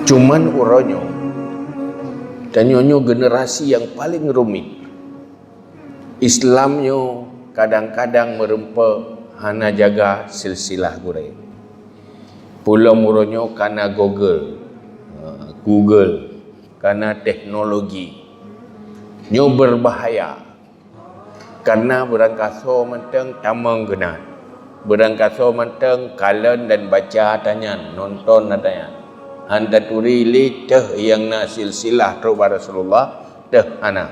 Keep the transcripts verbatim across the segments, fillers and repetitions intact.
Cuman uroe nyoe, tanyoe nyoe generasi nyang paleng rumit. Islam nyoe kadang-kadang meureumpok hana jaga silsilah gurée. Peulom uroe nyoe kana Google, ha, Google, kana teknologi. Nyoe berbahaya. Karena beurangkasoe mantong tamong keunan. Beurangkasoe mantong kalon dan baca ata nyan, nonton ata nyan. Han taturi lé teuh nyang na silsilah trok bak Rasulullah, teuh hana.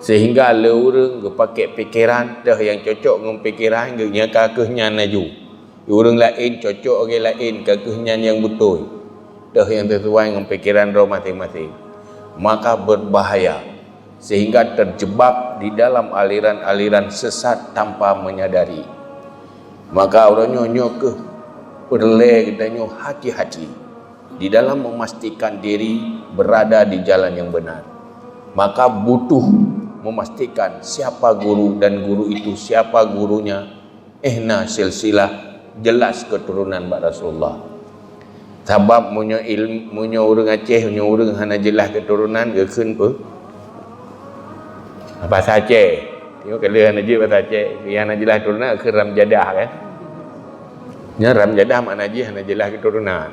Sehingga le ureuëng geupakée pikeran, teuh nyang cocok ngon pikeran geuh nyan ka kheueh nyan laju. Ureuëng laén cocok lagée laén, ka kheueh nyan nyang beutôi, teuh nyang sisuai ngon pikeran droe maséng-maséng. Maka berbahaya, sehingga terjebak di dalam aliran-aliran sesat tanpa menyadari. Maka uroe nyoe, nyoe kheueh peureulée geutanyoe hati-hati di dalam memastikan diri berada di jalan yang benar. Maka butuh memastikan siapa guru dan guru itu siapa gurunya, eh, na silsilah jelas keturunan bak Rasulullah. Sabab meunyoe ilm-, meunyoe ureuëng Aceh, meunyoe ureuëng hana jeulaih keuturonan, geukheun peue? Bahasa Aceh. Nyoe ka lheueh hana jeuet bahasa Aceh. Nyang hana jeulaih keuturonan, geukheun ram jadah, kan? Nyan ram jadah makna jih hana jeulaih keuturonan.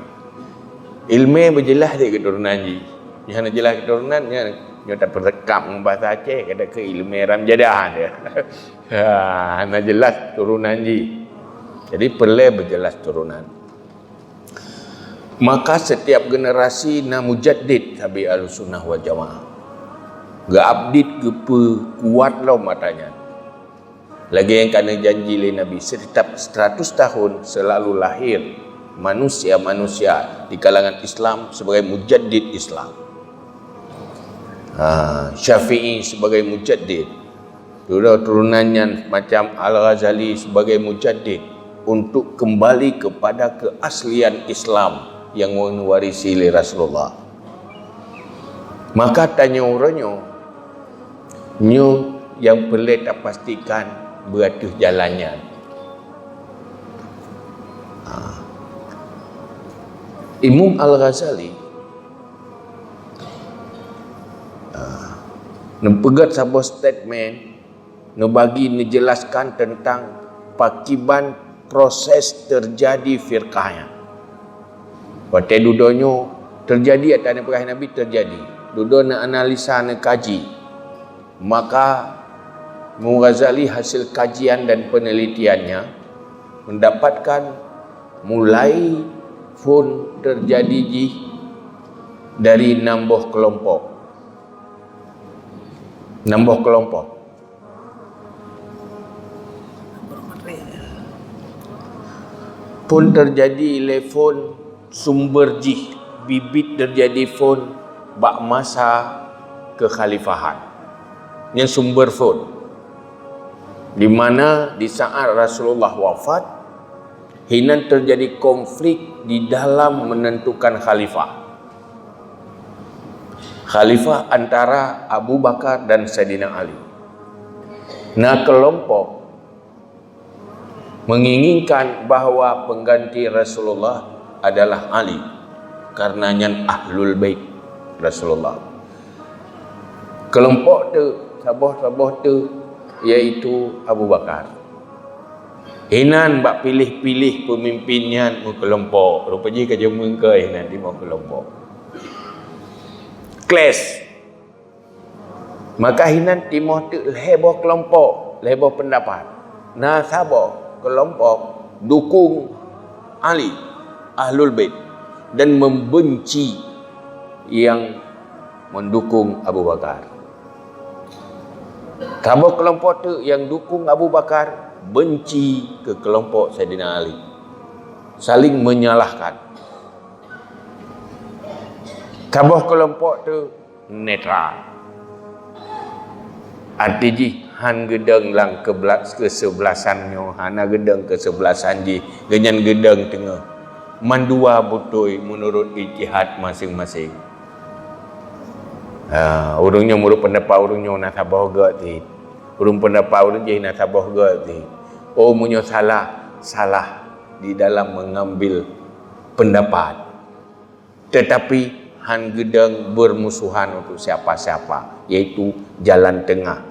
Ileumé beujeulaih cit keuturonan jih. Nyang hana jeulaih keuturonan, nyan, nyoe tapeureukab ngon bahasa Aceh, kata keu ileumé ram jadah dia. Ha, hana jeulaih turonan jih. Jadi, peureulée beujeulaih turonan. Maka setiap generasi na mujaddid sabe Ahlussunnah wal Jamaah. Geuupdate geupeukuat lom ata nyan. Lagée nyang ka neujanji lé Nabi, setiap seratus tahun selalu lahir manusia-manusia di kalangan Islam sebagai mujaddid Islam. Ha, Syafi'i sebagai mujaddid. Dudoe turonan nyan macam Al-Ghazali sebagai mujaddid untuk kembali kepada keaslian Islam yang neuwarisi lé Rasulullah. Maka tanyoe uroe nyoe, nyoe nyang peureulée tapastikan beu ateueh jalan nyan. Ha. Imam Al-Ghazali, ha, neupeugét saboh statement, neubagi, neujelaskan teuntang pakiban proses teujadi firqah nyan. Watée dudoe nyoe teujadi, ata nyang peugah Nabi teujadi. Dudoe neuanalisa, neukaji. Maka Imam Ghazali hasil kajian dan penelitiannya mendapatkan mulai phon teujadi jih dari nam boh keulompok. Nam boh keulompok. Phon teujadi lé phon sumber jih, bibit teujadi phon bak masa kekhalifahan. Nyan sumber phon. Di mana di saat Rasulullah wafat, hinan teujadi konflik di dalam menentukan khalifah. Khalifah antara Abu Bakar dan Saidina Ali. Na keulompok menginginkan bahwa pengganti Rasulullah adalah Ali, karena nyan ahlul bait Rasulullah. Keulompok teuk, saboh-saboh teuk, yaitu Abu Bakar. Hinan bak piléh-piléh peumimpin nyan meukeulompok. Rupa jih ka jeumeung keu hinan timoh keulompok. Clash. Maka hinan timoh teuk lhée boh keulompok, lhée boh peundapat. Na saboh keulompok dukung Ali, Ahlul Bait, dan membenci yang mendukung Abu Bakar. Saboh keulompok teuk nyang dukung Abu Bakar benci keu keulompok Saidina Ali, saling menyalahkan. Saboh keulompok teuk netral, arti jih han geudong lam keubla-, keuseublasan nyoe, hana geudong keuseublasan jih, geuhnyan geudong teungoh. Mandua beutôi meunurot ijtihad maséng-maséng. Ha, ureuëng nyoe meunurot peundapat ureuëng nyoe na saboh gét cit. Ureuëng peundapat ureuëng jih na saboh gét cit. Oh, meunyoe salah, salah di dalam mengambil pendapat. Tetapi han geudong bermusuhan untuk siapa-siapa, yaitu jalan tengah.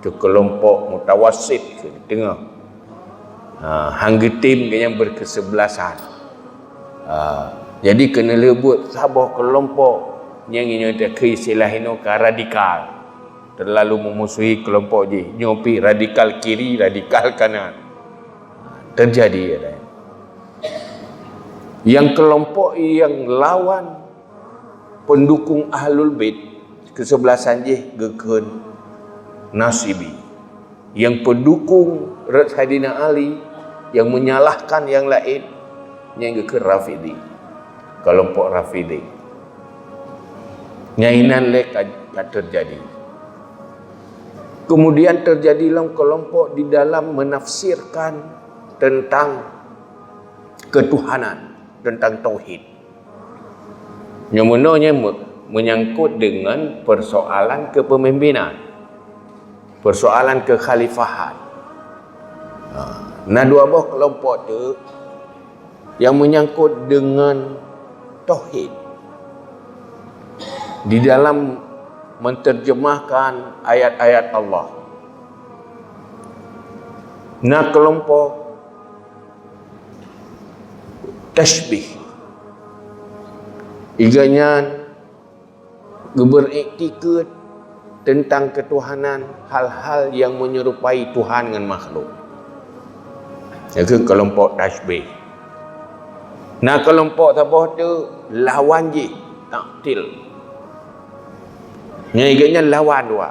Itu kelompok mutawasit ke tengah. Ha, han geutem nyang berkesebelasan. Ha, jadi keuneulheueh buet saboh kelompok nyang inyoe takheun istilah inoe ka radikal. Terlalu memusuhi kelompok jih. Nyoe pih radikal kiri, radikal kanan. Terjadi, ya. Yang kelompok yang lawan pendukung Ahlul Bait, kesebelasan jih geukheun Nasibi. Yang pendukung Saidina Ali, yang menyalahkan yang lain, nyan geukheun Rafidi. Kelompok Rafidi. Nyan inan lé ka, ka terjadi. Kemudian terjadi lom kelompok di dalam menafsirkan tentang ketuhanan, tentang tauhid. Nyang meunoe nyan me-, menyangkut dengan persoalan kepemimpinan, persoalan kekhalifahan. Ha, na dua boh kelompok tu yang menyangkut dengan tauhid di dalam menterjemahkan ayat-ayat Allah. Na kelompok tashbih. Iga nyan geubeuriktikeuet teuntang keutuhanan hal-hal nyang meunyerupai Tuhan ngon makhluk. Nyan keuh keulompok tashbih. Na keulompok saboh teuk lawan jih, taktil. Nyan iga nyan lawan dua.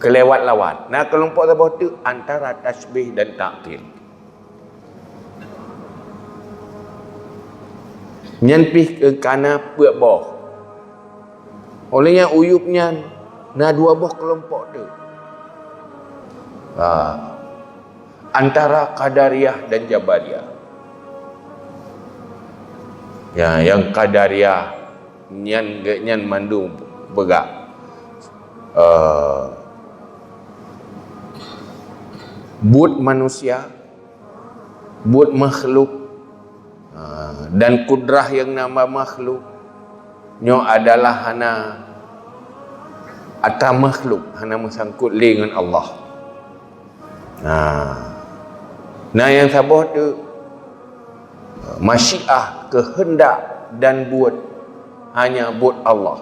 Keulewat lawan. Na keulompok saboh teuk antara tashbih dan taktil. Nyan pih ka na peuet boh. Óh lheueh nyan, u yup nyan na dua boh keulompok teuk. Ha. Antara Qadariyah dan Jabariyah. Ya, nyang Qadariyah nyan, geuh nyan mandum peugah, eh, buet manusia, buet makhluk, ha, dan kudrah nyang na bak makhluk nyoe adalah hana atra makhluk, hana meusangkot lé ngon Allah. Ha. Na nyang saboh teuk masyiah, keuheundak dan buet hanya buet Allah.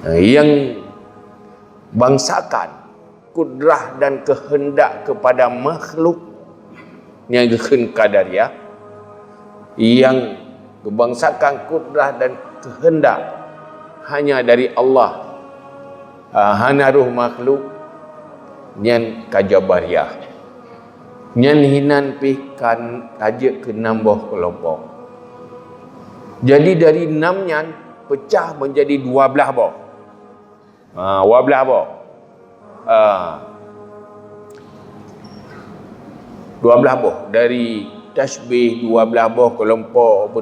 Nyang bangsakan kudrah dan keuheundak keupada makhluk nyang geukheun Qadariyah, nyang geubangsakan kudrah dan keuheundak hanya dari Allah, ha, hana roh makhluk, nyan ka Jabariyah. Nyan hinan pih kan ka jeuet keu nam boh keulompok. Jadi dari nam nyan peucah menjadi dua blaih boh. Ha, dua blaih boh. Ha. Dua blaih boh. Dari tashbih dua blaih boh keulompok,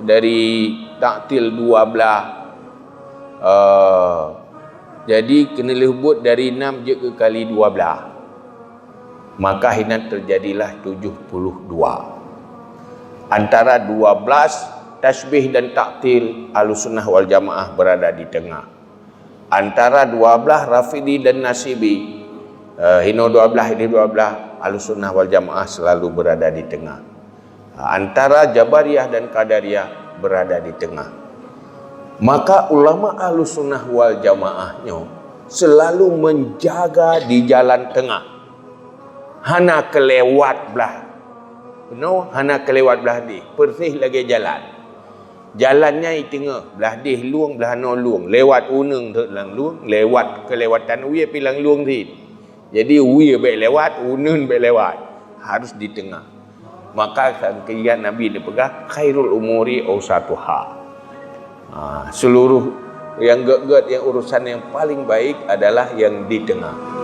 dari taktil dua blaih. Ha. Jadi keuneulheueh buet dari nam jeuet keu kali dua blaih. Maka hinan teujadilah tujuh puluh dua. Antara dua blaih tashbih dan taktil, Ahlussunnah wal Jamaah berada di tengah. Antara dua blaih Rafidi dan Nasibi, eh, hino dua blaih, ini dua blaih, Ahlussunnah wal Jamaah selalu berada di tengah. Antara Jabariyah dan Qadariyah berada di tengah. Maka ulama Ahlussunnah wal Jamaah nyoe selalu menjaga di jalan tengah. Hana keulewat blaih. Bunoe hana keulewat blaih deh, persis lagée jalan. Jalan nyan i teungoh, blaih deh lueng, blaih noe lueng. Lewat uneun teuk lam lueng, lewat keulewatan wie pih lam lueng sit. Jadi wie bék lewat, uneun bék lewat. Harus di teungoh. Maka ka geuingat Nabi neupeugah, "Khairul umuri ausatuha." Ha, seluruh nyang gét-gét, nyang urusan nyang paling baik adalah nyang di teungoh.